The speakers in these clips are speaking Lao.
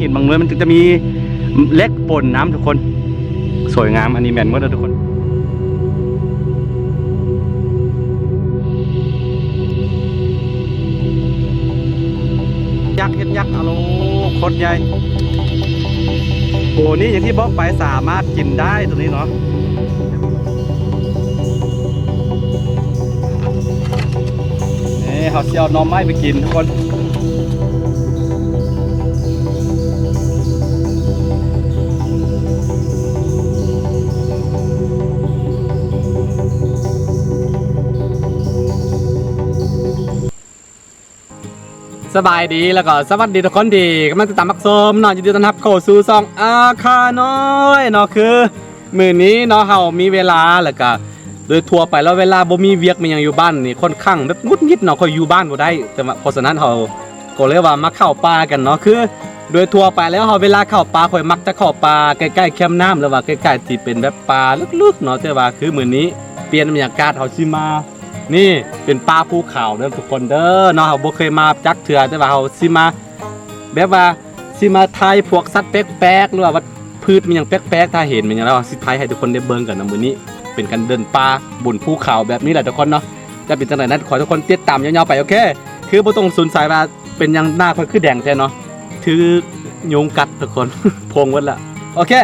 ເຫັນບາງໜ່ວຍມັນຈະມີເຫຼັກປົນນຳທຸກຄົນ ສວຍງາມ ອັນນີ້ແມ່ນໝົດເດີທຸກຄົນ. ຍັກເຫັດຍັກ ອາໂລ ໂຄດໃຫຍ່ ໂຕນີ້ຢ່າງທີ່ບອກໄປ ສາມາດກິນໄດ້ໂຕນີ້ເນາະ. ເອີ ເຮົາຊິເອົາໜໍ່ໄມ້ໄປກິນທຸກຄົນ. ສະບາຍດີ ແລ້ວກໍສະຫວັດດີທຸກຄົນທີ່ກຳລັງຕິດຕາມຮັບຊົມເນາະ. ຍິນດີຕ້ອນຮັບເຂົ້າສູ່ຊ່ອງອາຄານ້ອຍເນາະ. ຄືມື້ນີ້ເນາະ ເຮົາມີເວລາ ແລ້ວກໍໂດຍທົ່ວໄປແລ້ວ ເວລາບໍ່ມີວຽກມີຫຍັງຢູ່ບ້ານນີ້ ຂ້ອນຂ້າງແບບຫງຸດຫງິດເນາະ, ຂ້ອຍຢູ່ບ້ານບໍ່ໄດ້. ແຕ່ວ່າ ເພາະສະນັ້ນ ເຮົາກໍເລີຍວ່າມາເຂົ້າປ່າກັນເນາະ. ຄືໂດຍທົ່ວໄປແລ້ວ ເຮົາເວລາເຂົ້າປ່າ ຂ້ອຍມັກຈະເຂົ້າປ່າໃກ້ໆແຄມນ້ຳ ຫຼືວ່າໃກ້ໆທີ່ເປັນແບບປ່າເລິກໆເນາະ. ແຕ່ວ່າຄືມື້ນີ້ປ່ຽນບັນຍາກາດ ເຮົາຊິມາ ນີ້ເປັນປ່າພູເຂົາເດີທຸກຄົນເດີເນາະ. ເຮົາບໍ່ເຄີຍມາຈັກເທື່ອ ແຕ່ວ່າເຮົາຊິມາ ແບບວ່າຊິມາຖ່າຍພວກສັດແປກໆ ຫຼືວ່າວັດພືດມີຫຍັງແປກໆ ຖ້າເຫັນມີຫຍັງແລ້ວ ເຮົາຊິຖ່າຍໃຫ້ທຸກຄົນໄດ້ເບິ່ງກັນເນາະ. ມື້ນີ້ເປັນການເດີນປ່າບົນພູເຂົາແບບນີ້ແຫຼະທຸກຄົນເນາະ. ຈະເປັນຈັ່ງໃດນັ້ນ ຂໍໃຫ້ທຸກຄົນຕິດຕາມຍາວໆໄປ. ໂອເຄ ຄືບໍ່ຕ້ອງສົນໃຈວ່າເປັນຫຍັງໜ້າຂ້ອຍຄືແດງແທ້ເນາະ ຖືກຍຸງກັດທຸກຄົນ ໂພງໝົດລະ. ໂອເຄ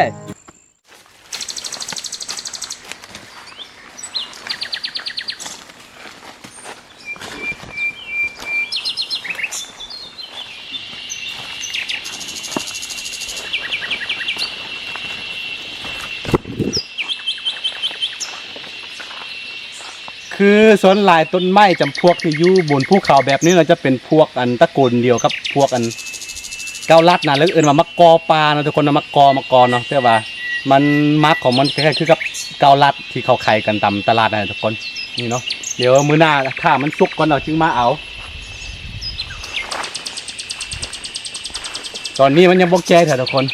ຄືສ່ວນຫຼາຍຕົ້ນໄມ້ຈຳພວກທີ່ຢູ່ບົນພູເຂົາແບບນີ້ເນາະ ຈະເປັນພວກອັນຕະໂກນດຽວກັບພວກອັນ ເກົາລັດນະ ຫຼືເອີ້ນວ່າໝາກກໍປ່າເນາະທຸກຄົນເນາະ. ໝາກກໍ ໝາກກໍເນາະ ແຕ່ວ່າມັນໝາກຂອງມັນຄ້າຍໆຄືກັບເກົາລັດທີ່ເຂົາຂາຍກັນຕາມຕະຫຼາດນະທຸກຄົນ. ນີ້ເນາະ ດຽວມື້ໜ້າຖ້າມັນສຸກກ່ອນເຮົາຈຶ່ງມາເອົາ. ຕອນນີ້ມັນຍັງບໍ່ແກ່ເທື່ອທຸກຄົນ.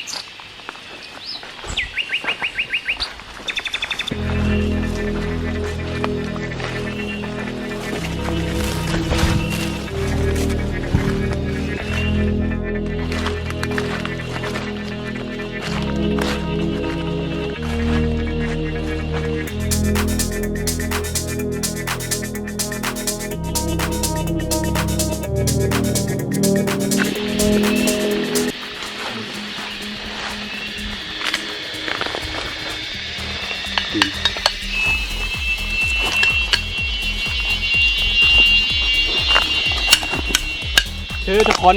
ຄືທຸກຄົນ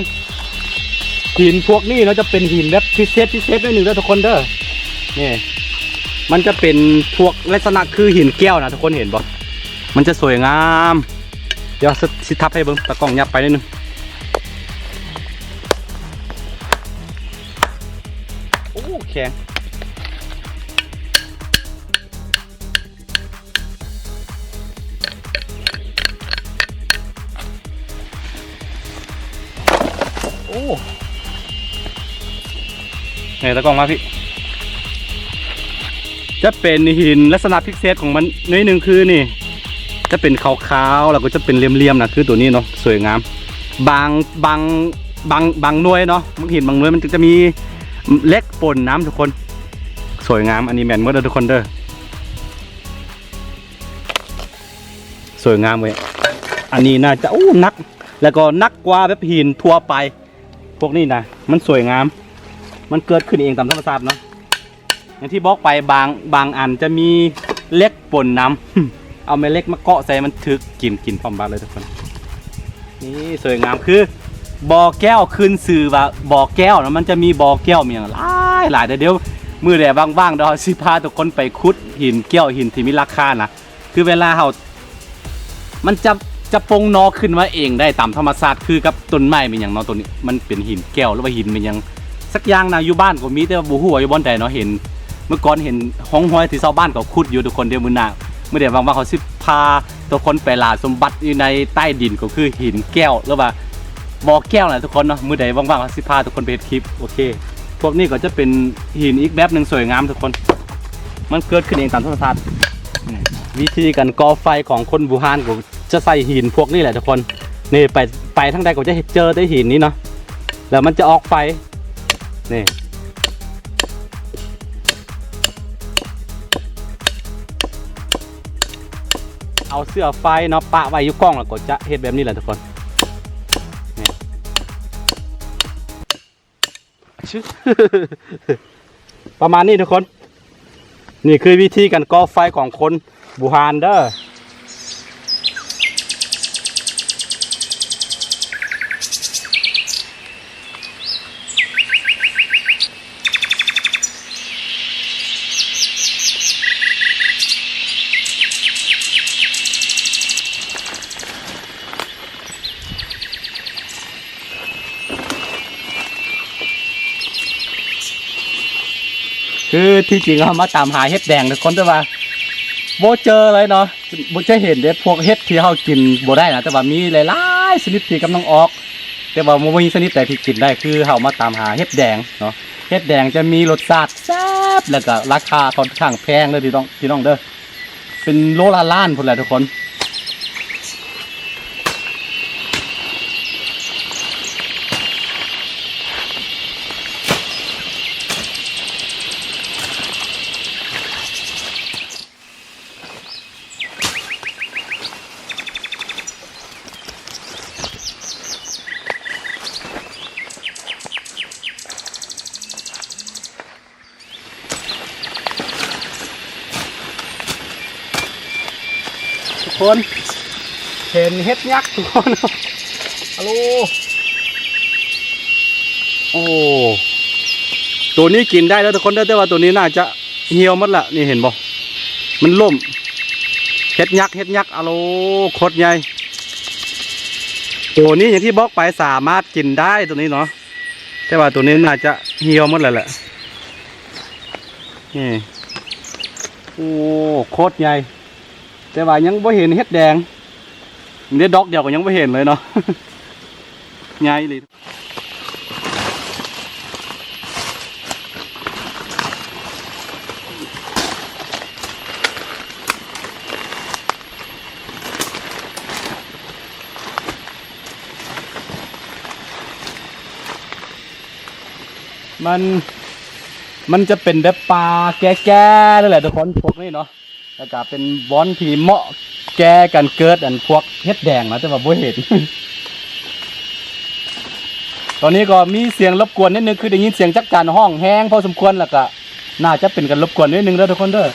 ຫີນພວກນີ້ເນາະ ຈະເປັນຫີນແບບພິເສດ ພິເສດໜ້ອຍໜຶ່ງເດີທຸກຄົນເດີ. ນີ້ ມັນຈະເປັນພວກລັກສະນະຄືຫີນແກ້ວນະ ທຸກຄົນເຫັນບໍ່? ມັນຈະສວຍງາມ. ດຽວຊິ ຊິທັບໃຫ້ເບິ່ງ ຕາກ້ອງຫຍັບໄປໜ້ອຍໜຶ່ງ. ໂອ້ ແຂງ. ໂອ້ ນີ້ ຕາກ້ອງມາພີ້. ຈະເປັນຫີນລັກສະນະພິເສດຂອງມັນໜ້ອຍໜຶ່ງ ຄືນີ້ ຈະເປັນຂາວໆ ແລ້ວກໍຈະເປັນຫຼ່ຽມໆນະ ຄືໂຕນີ້ເນາະ ສວຍງາມ. ບາງ ບາງ ບາງ ບາງໜ່ວຍເນາະ ບາງຫີນບາງໜ່ວຍມັນຈະມີເຫຼັກປົນນຳທຸກຄົນ. ສວຍງາມ ອັນນີ້ແມ່ນໝົດເດີທຸກຄົນເດີ. ສວຍງາມເວີຍ ອັນນີ້ໜ້າຈະ ໂອ້ ໜັກ ແລ້ວກໍໜັກກວ່າແບບຫີນທົ່ວໄປ. ພວກນີ້ນະ ມັນສວຍງາມ ມັນເກີດຂຶ້ນເອງຕາມທຳມະຊາດເນາະ. ຢ່າງທີ່ບອກໄປ ບາງ ບາງອັນຈະມີເຫຼັກປົນນຳ ເອົາແມ່ເຫຼັກມາເກາະໃສ່ ມັນຖືກກິນ ກິນພ້ອມບາດເລີຍທຸກຄົນ. ນີ້ສວຍງາມ ຄືບໍ່ແກ້ວ ຂຶ້ນຊື່ວ່າບໍ່ແກ້ວນະ ມັນຈະມີບໍ່ແກ້ວມີຫຍັງຫຼາຍໆເດີ. ດຽວມື້ໃດວ່າງໆ ດຽວເຮົາຊິພາທຸກຄົນໄປຂຸດຫີນແກ້ວ ຫີນທີ່ມີລາຄານະ. ຄືເວລາເຮົາ ມັນຈະ ຈະປົ່ງໜໍ່ຂຶ້ນມາເອງໄດ້ຕາມທຳມະຊາດ ຄືກັບຕົ້ນໄມ້ແມ່ນຫຍັງເນາະ. ໂຕນີ້ມັນເປັນຫີນແກ້ວ ຫຼືວ່າຫີນແມ່ນຫຍັງສັກຢ່າງນະ ຢູ່ບ້ານກໍມີ ແຕ່ວ່າບໍ່ຮູ້ວ່າຢູ່ບ່ອນໃດເນາະ. ເຫັນ ເມື່ອກ່ອນເຫັນຮ່ອງຮອຍທີ່ຊາວບ້ານເຂົາຂຸດຢູ່ທຸກຄົນ. ດຽວມື້ໜ້າ ມື້ໃດວ່າງໆ ເຮົາຊິພາທຸກຄົນໄປລ່າສົມບັດຢູ່ໃນໃຕ້ດິນ ກໍຄືຫີນແກ້ວ ຫຼືວ່າບໍ່ແກ້ວນະທຸກຄົນເນາະ. ມື້ໃດວ່າງໆ ເຮົາຊິພາທຸກຄົນໄປເຮັດຄລິບ. ໂອເຄ ພວກນີ້ກໍຈະເປັນຫີນອີກແບບໜຶ່ງ ສວຍງາມທຸກຄົນ ມັນເກີດຂຶ້ນເອງຕາມທຳມະຊາດ. ວິທີການກໍ່ໄຟຂອງຄົນບູຮານກໍຈະໃຊ້ຫີນພວກນີ້ແຫຼະທຸກຄົນ. ນີ້ໄປ ໄປທາງໃດກໍຈະເຫັນເຈີແຕ່ຫີນນີ້ເນາະ ແລ້ວມັນຈະອອກໄຟ. ນີ້ ເອົາເຊື້ອໄຟເນາະ ປະໄວ້ຢູ່ກ້ອງ ແລ້ວກໍຈະເຮັດແບບນີ້ແຫຼະທຸກຄົນ ນີ້ ປະມານນີ້ທຸກຄົນ ນີ້ຄືວິທີການກໍ່ໄຟຂອງຄົນບູຮານເດີ. ຄືທີ່ຈິງເຮົາມາຕາມຫາເຫັດແດງທຸກຄົນ ແຕ່ວ່າບໍ່ເຈີເລີຍເນາະ ບໍ່ເຄີຍເຫັນເດ້ ພວກເຫັດທີ່ເຮົາກິນບໍ່ໄດ້ນະ ແຕ່ວ່າມີຫຼາຍໆຊະນິດທີ່ກຳລັງອອກ ແຕ່ວ່າບໍ່ມີຊະນິດໃດທີ່ກິນໄດ້ ຄືເຮົາມາຕາມຫາເຫັດແດງເນາະ ເຫັດແດງຈະມີລົດຊາດແຊບ ແລ້ວກະລາຄາຄ່ອນຂ້າງແພງເດີພີ່ນ້ອງ ພີ່ນ້ອງເດີ. ເປັນໂລລະລ້ານພຸ້ນແຫຼະທຸກຄົນ. ທຸກຄົນ ເຫັນເຫັດຍັກທຸກຄົນ ອາໂລ ໂອ້ ໂຕນີ້ກິນໄດ້ແລ້ວທຸກຄົນເດີ ແຕ່ວ່າໂຕນີ້ໜ້າຈະຫ່ຽວໝົດລະ ນີ້ເຫັນບໍ່ ມັນລົ້ມ ເຫັດຍັກ ເຫັດຍັກ ອາໂລ ໂຄດໃຫຍ່ ໂຕນີ້ຢ່າງທີ່ບອກໄປ ສາມາດກິນໄດ້ໂຕນີ້ເນາະ. ແຕ່ວ່າໂຕນີ້ໜ້າຈະຫ່ຽວໝົດແລ້ວແຫຼະ ນີ້ ໂອ້ ໂຄດໃຫຍ່ ແຕ່ວ່າຍັງບໍ່ເຫັນເຫັດແດງ ເດດອກດຽວກໍຍັງບໍ່ເຫັນເລີຍເນາະ ໃຫຍ່ອີ່ຫຼີ. ມັນ ມັນຈະເປັນແບບປ່າແກ່ໆ ເລີຍແຫຼະທຸກຄົນ ພວກນີ້ເນາະ ແລ້ວກະເປັນບ່ອນທີ່ເໝາະແກ່ການເກີດອັນພວກເຫັດແດງນະ ແຕ່ວ່າບໍ່ເຫັນ ຕອນນີ້ກໍມີສຽງລົບກວນນິດໜຶ່ງ ຄືໄດ້ຍິນສຽງຈັກຈັ່ນຮ້ອງແຮງພໍສົມຄວນ ແລ້ວກະໜ້າຈະເປັນການລົບກວນນິດໜຶ່ງເດີທຸກຄົນເດີ.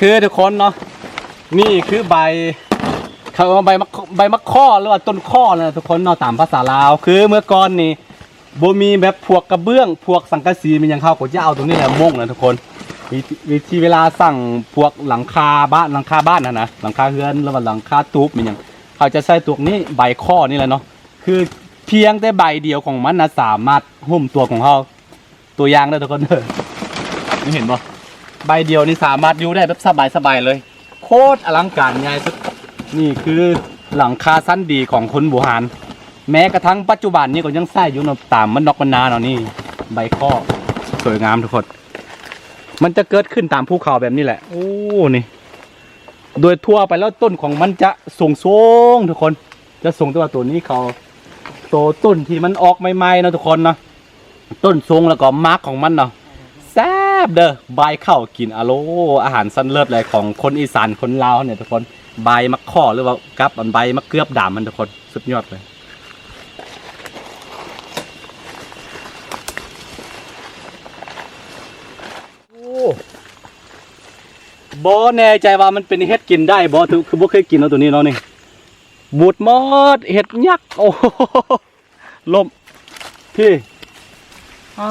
ຄືທຸກຄົນເນາະ ນີ້ຄືໃບ ເຂົາເອີ້ນວ່າໃບໝາກ ໃບໝາກຄໍ້ ຫຼືວ່າຕົ້ນຄໍ້ນະທຸກຄົນເນາະ ຕາມພາສາລາວ ຄືເມື່ອກ່ອນນີ້ ບໍ່ມີແບບພວກກະເບື້ອງ ພວກສັງກະສີ ມີຫຍັງ ເຮົາກໍຈະເອົາຕົງນີ້ແຫຼະມຸງນະທຸກຄົນ ວິ ວິທີເວລາສ້າງພວກຫຼັງຄາບ້ານ ຫຼັງຄາບ້ານຫັ້ນນະ ຫຼັງຄາເຮືອນ ຫຼືວ່າຫຼັງຄາຕູບ ມີຫຍັງ ເຮົາຈະໃຊ້ຕົງນີ້ ໃບຄໍ້ນີ້ແຫຼະເນາະ ຄືພຽງແຕ່ໃບດຽວຂອງມັນນະ ສາມາດຫຸ້ມຕົວຂອງເຮົາ ຕົວຢ່າງເດີທຸກຄົນເດີ ນີ້ເຫັນບໍ່ ໃບດຽວນີ້ສາມາດຢູ່ໄດ້ແບບສະບາຍໆເລີຍ ໂຄດອະລັງການໃຫຍ່ສຸດ ນີ້ຄືຫຼັງຄາຊັ້ນດີຂອງຄົນບູຮານ ແມ້ກະທັ່ງປັດຈຸບັນນີ້ກໍຍັງໃຊ້ຢູ່ເນາະ ຕາມບ້ານນອກບ້ານນາເນາະ ນີ້ໃບຄໍ້ ສວຍງາມທຸກຄົນ ມັນຈະເກີດຂຶ້ນຕາມພູເຂົາແບບນີ້ແຫຼະ ໂອ້ ນີ້ ໂດຍທົ່ວໄປແລ້ວຕົ້ນຂອງມັນຈະສູງໆ ທຸກຄົນ ຈະສູງ ແຕ່ວ່າໂຕນີ້ເຂົາ ໂຕຕົ້ນທີ່ມັນອອກໃໝ່ໆເນາະທຸກຄົນເນາະ ຕົ້ນສູງແລ້ວກໍໝາກຂອງມັນເນາະ ແຊບເດີ ບາຍເຂົ້າກິນ ອາໂລ ອາຫານຊັ້ນເລີດເລີຍຂອງຄົນອີສານຄົນລາວເຮົານີ້ທຸກຄົນ ບາຍໝາກຄໍ້ ຫຼືວ່າກັບອັນໃບໝາກເກືອບດຳຫັ້ນທຸກຄົນ ສຸດຍອດເລີຍ ໂອ້ ບໍ່ແນ່ໃຈວ່າມັນເປັນເຫັດກິນໄດ້ບໍ່ ຄື ຄືບໍ່ເຄີຍກິນເນາະໂຕນີ້ເນາະ ນີ້ ບູດໝົດ ເຫັດຍັກ ໂອ້ ລົ້ມ ພີ້ ອາ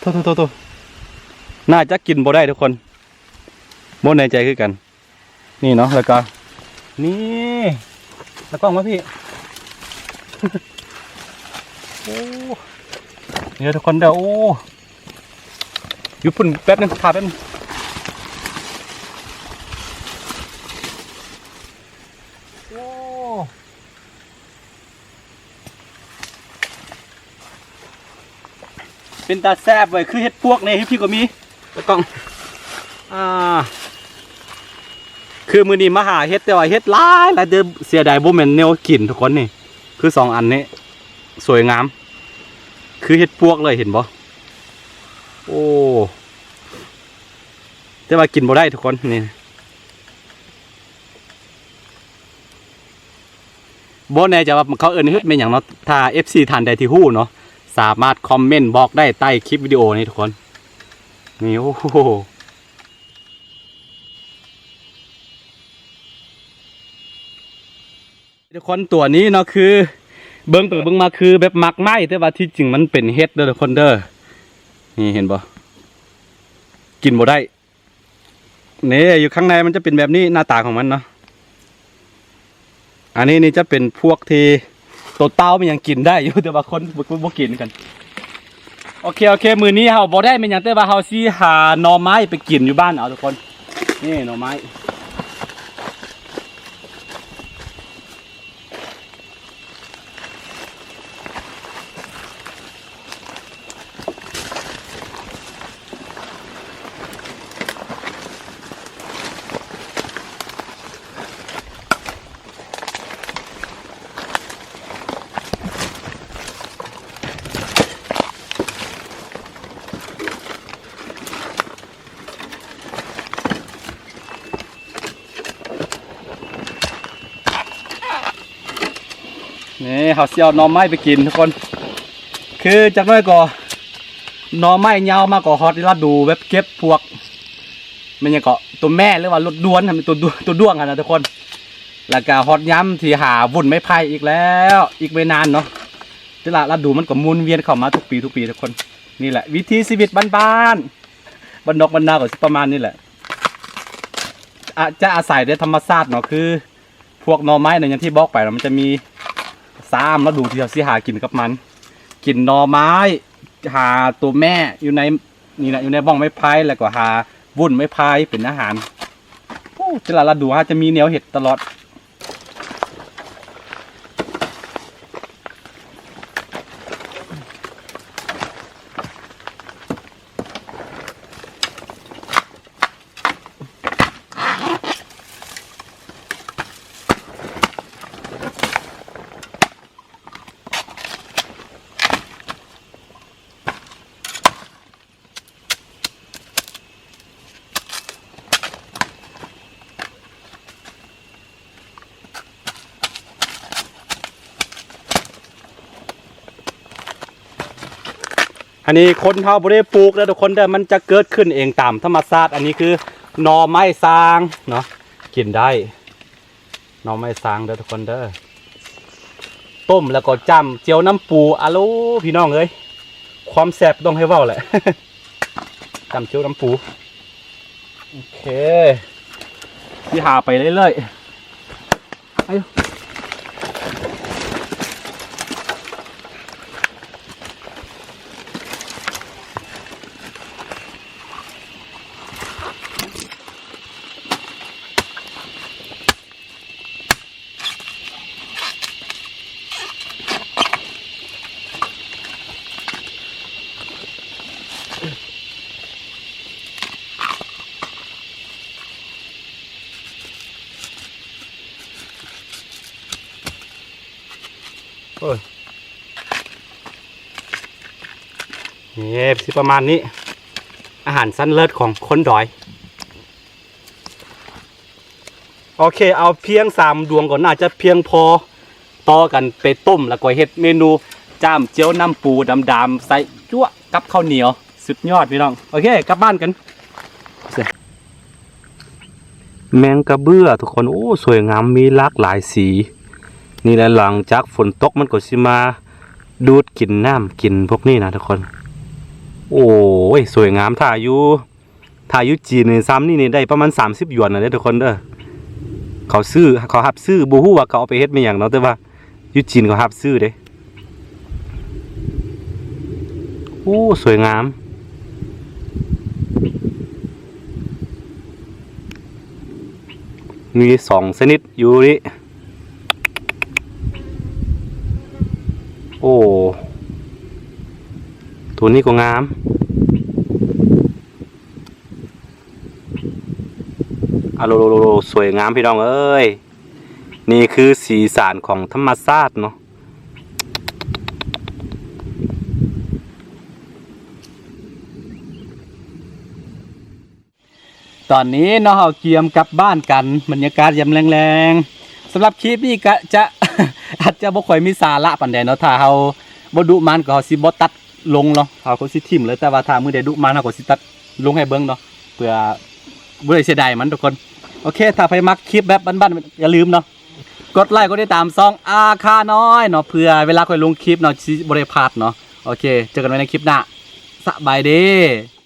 ໂທ້ໆໆໆ ໜ້າຈະກິນບໍ່ໄດ້ທຸກຄົນ ບໍ່ແນ່ໃຈຄືກັນ ນີ້ເນາະ ແລ້ວກໍ ນີ້ ຕາກ້ອງມາພີ້ ໂອ້ ເດີທຸກຄົນເດີ. ໂອ້ ຢູ່ພຸ້ນແປັບໜຶ່ງ ຖ້າແປັບໜຶ່ງ. ໂອ້ ເປັນຕາແຊບເວີຍ ຄືເຫັດປວກນີ້ ຢູ່ພີ້ກໍມີ ຕາກ້ອງ. ອ່າ ຄືມື້ນີ້ມາຫາເຫັດ ແຕ່ວ່າເຫັດຫຼາຍຫຼາຍເດີ ເສຍດາຍບໍ່ແມ່ນແນວກິນທຸກຄົນ. ນີ້ຄືສອງອັນນີ້ ສວຍງາມ ຄືເຫັດປວກເລີຍ ເຫັນບໍ່? ໂອ້ ແຕ່ວ່າກິນບໍ່ໄດ້ທຸກຄົນ ນີ້. ບໍ່ແນ່ໃຈວ່າເຂົາເອີ້ນເຫັດແມ່ນຫຍັງເນາະ. ຖ້າເອັຟຊີທ່ານໃດທີ່ຮູ້ເນາະ ສາມາດຄອມເມັນບອກໄດ້ໃຕ້ຄລິບວິດີໂອນີ້ທຸກຄົນ. ນີ້ ໂອ້ໂຫ ທຸກຄົນ ຕົວນີ້ເນາະ ຄືເບິ່ງໄປເບິ່ງມາຄືແບບໝາກໄມ້ ແຕ່ວ່າທີ່ຈິງມັນເປັນເຫັດເດີທຸກຄົນເດີ. ນີ້ເຫັນບໍ່? ກິນບໍ່ໄດ້. ນີ້ ຢູ່ຂ້າງໃນມັນຈະເປັນແບບນີ້ ໜ້າຕາຂອງມັນເນາະ. ອັນນີ້ນີ້ຈະເປັນພວກທີ່ໂຕເຕົ່າມັນຍັງກິນໄດ້ຢູ່ ແຕ່ວ່າຄົນບໍ່ ບໍ່ກິນກັນ. ໂອເຄ ໂອເຄ ມື້ນີ້ເຮົາບໍ່ໄດ້ແມ່ນຫຍັງ ແຕ່ວ່າເຮົາຊິຫາໜໍ່ໄມ້ໄປກິນຢູ່ບ້ານເອົາທຸກຄົນ. ນີ້ໜໍ່ໄມ້. ນີ້ ເຮົາຊິເອົາໜໍ່ໄມ້ໄປກິນທຸກຄົນ. ຄືຈັກໜ້ອຍກໍໜໍ່ໄມ້ຍາວມາກໍຮອດລະດູແບບເກັບພວກ ແມ່ນຫຍັງເກາະ ຕົວແມ່ ຫຼືວ່າລົດດ່ວນ ຕົວ ຕົວດ້ວງຫັ້ນນະທຸກຄົນ. ແລ້ວກໍຮອດຍາມທີ່ຫາວຸ້ນໄມ້ໄຜ່ອີກແລ້ວ ອີກບໍ່ນານເນາະ. ແຕ່ລະລະດູມັນກໍໝູນວຽນເຂົ້າມາທຸກປີ ທຸກປີທຸກຄົນ. ນີ້ແຫຼະວິຖີຊີວິດບ້ານໆ ບ້ານນອກບ້ານນາກໍຊິປະມານນີ້ແຫຼະ. ອາດຈະອາໄສແຕ່ທຳມະຊາດເນາະ ຄືພວກໜໍ່ໄມ້ນະ ຢ່າງທີ່ບອກໄປເນາະ ມັນຈະມີສາມລະດູທີ່ເຮົາຊິຫາກິນກັບມັນ. ກິນໜໍ່ໄມ້ ຫາຕົວແມ່ຢູ່ໃນນີ້ແຫຼະ ຢູ່ໃນບ່ອງໄມ້ໄຜ່ ແລ້ວກໍຫາວຸ້ນໄມ້ໄຜ່ເປັນອາຫານ. ໂອ້ ແຕ່ລະລະດູເຮົາຈະມີແນວເຫັດຕະຫຼອດ. ອັນນີ້ຄົນເຮົາບໍ່ໄດ້ປູກເດີທຸກຄົນເດີ ມັນຈະເກີດຂຶ້ນເອງຕາມທຳມະຊາດ. ອັນນີ້ຄືໜໍ່ໄມ້ຊາງເນາະ ກິນໄດ້. ໜໍ່ໄມ້ຊາງເດີທຸກຄົນເດີ ຕົ້ມແລ້ວກໍຈ້ຳເຈີ້ວນ້ຳປູ. ອາໂລ ພີ່ນ້ອງເອີຍ ຄວາມແຊບຕ້ອງໃຫ້ເວົ້າແຫຼະ ຈ້ຳເຈີ້ວນ້ຳປູ. ໂອເຄ ຊິຫາໄປເລື້ອຍໆ. ໄປ. ໂອ້ຍ ນີ້ຊິປະມານນີ້ ອາຫານຊັ້ນເລີດຂອງຄົນດອຍ. ໂອເຄ ເອົາພຽງສາມດວງກໍໜ້າຈະພຽງພໍຕໍ່ກັນໄປຕົ້ມ ແລ້ວກໍເຮັດເມນູຈ້ຳເຈີ້ວນ້ຳປູດຳໆ ໃສ່ຈົວະກັບເຂົ້າໜຽວ ສຸດຍອດພີ່ນ້ອງ. ໂອເຄ ກັບບ້ານກັນ. ແມງກະເບື້ອທຸກຄົນ ໂອ້ ສວຍງາມ ມີຫຼາກຫຼາຍສີ. ນີ້ແຫຼະ ຫຼັງຈາກຝົນຕົກມັນກໍຊິມາດູດກິນນ້ຳກິນພວກນີ້ນະທຸກຄົນ. ໂອ້ຍ ສວຍງາມ ຖ້າຢູ່ ຖ້າຢູ່ຈີນນີ້ ຊາມນີ້ນີ້ໄດ້ປະມານສາມສິບຢວນນະເດີທຸກຄົນເດີ. ເຂົາຊື້ ເຂົາຮັບຊື້ ບໍ່ຮູ້ວ່າເຂົາເອົາໄປເຮັດແມ່ນຫຍັງເນາະ ແຕ່ວ່າ ຢູ່ຈີນເຂົາຮັບຊື້ເດ້. ໂອ້ ສວຍງາມ. ມີສອງຊະນິດຢູ່ນີ້. ໂອ້ ໂຕນີ້ກໍງາມ. ອາໂລໂລໂລໂລ ສວຍງາມພີ່ນ້ອງເອີຍ. ນີ້ຄືສີສັນຂອງທຳມະຊາດເນາະ. ຕອນນີ້ເນາະ ເຮົາກຽມກັບບ້ານກັນ, ບັນຍາກາດຍາມແລງໆ. ສຳລັບຄລິບນີ້ກະຈະ ອາດຈະບໍ່ຄ່ອຍມີສາລະປານໃດເນາະ, ຖ້າເຮົາບໍ່ດຸມັນກໍເຮົາຊິບໍ່ຕັດລົງເນາະ, ເຮົາກໍຊິຖິ້ມເລີຍ. ແຕ່ວ່າຖ້າມື້ໃດດຸມັນ ເຮົາກໍຊິຕັດລົງໃຫ້ເບິ່ງເນາະ ເພື່ອບໍ່ໄດ້ເສຍດາຍມັນທຸກຄົນ. ໂອເຄ ຖ້າໃຜມັກຄລິບແບບບ້ານໆ ຢ່າລືມເນາະ ກົດໄລກົດຕິດຕາມຊ່ອງອາຄານ້ອຍເນາະ ເພື່ອເວລາຂ້ອຍລົງຄລິບເນາະ ຊິບໍ່ໄດ້ພາດເນາະ. ໂອເຄ ເຈີກັນໃໝ່ໃນຄລິບໜ້າ. ສະບາຍດີ.